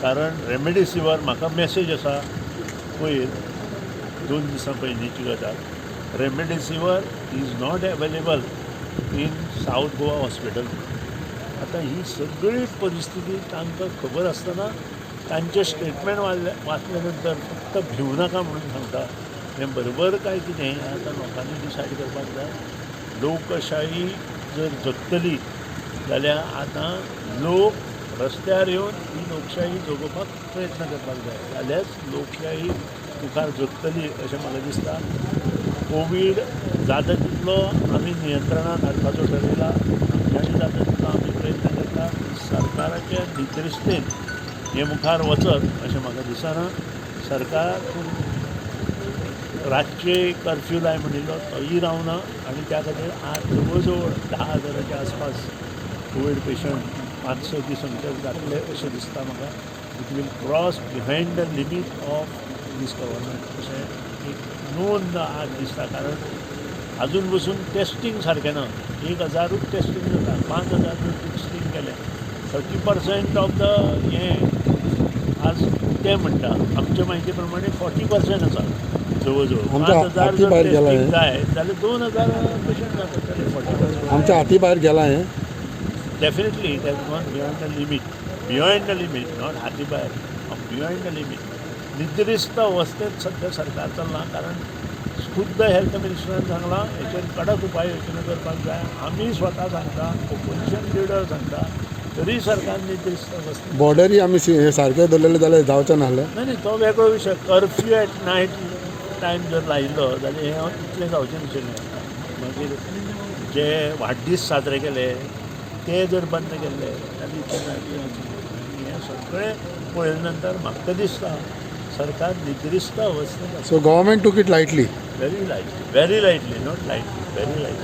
कारण रेमडेसिवीर म्हाका मॅसेज आसा पयर, 2 दिसां पयलींची गजाल, Remdesivir is not available in South Goa hospital. आतां ही सगळी परिस्थिती तांकां खबर आसतना तांचें स्टेटमेंट वाचले वाचल्या नंतर फक्त भिवू नाका म्हणून सांगता. हें बरोबर काय कितें हें आतां लोकांनी डिसायड करपाक जाय. लोकशाही जर जगतली जाल्यार आतां लोक रस्त्यार येवन ही लोकशाही जगोवपाक प्रयत्न करपाक जाय, जाल्यारच लोकशाही मुखार जगतली अशें म्हाका दिसता. कोवीड जाता तितलो आमी नियंत्रणांत हाडपाचो ठरयला. आमच्यांनी जाता तितलो आमी प्रयत्न करता. सरकाराच्या निद्रिस्तेन हें मुखार वचत अशें म्हाका दिसना. सरकार रातचे कर्फ्यू लाय म्हणिल्लो तोय रावना आनी त्या खातीर आज जवळ जवळ 10,000च्या आसपास कोवीड पेशंट 5 स दीस भितर जातले अशें दिसता म्हाका. It will cross behind the limit of this government अशें एक नोंद आज दिसता, कारण अजून बसून टेस्टींग सारकें ना. 1000ूच टेस्टींग जाता. 5000 जर टेस्टींग केलें, 30% ऑफ the हें आज ते म्हणटा. आमचे म्हायती प्रमाणे 40% आसा जवळ जवळ. आमच्या 5000 हाती जर भायर गेला टेस्टींग हें. जाय जाल्यार 2000 पेशंट जाता, 40%. आमच्या हाती भायर गेला हें. Definitely it has gone beyond the limit, beyond the limit, not हाती भायर, बियॉन्ड the limit. निद्रिस्त अवस्थेत सध्या सरकार चल्लां, कारण खुद्द हेल्थ मिनिस्टरान सांगलां हेचेर कडक उपाय योजना करपाक जाय. आमी स्वता सांगता, ओपोजिशन लिडर सांगता, तरी सरकार निद्रिस्त अवस्थेत. बॉर्डरी आमी हे सारके दवरलेले जाल्यार जावचें नासलें? नाही नाही, तो वेगळो विशय. कर्फ्यू एट नायट टायम जर लायिल्लो जाल्यार हें इतलें जावचें नाशिल्लें. मागीर जे वाडदीस साजरे केले ते जर बंद केल्ले जाल्यार इतलें जावचें नाशिल्लें. हें सगळें पळयले नंतर म्हाका दिसता सरकार निद्रिस्त अवस्थेत आसा. So government took it lightly. Very lightly, very lightly, not lightly, very lightly.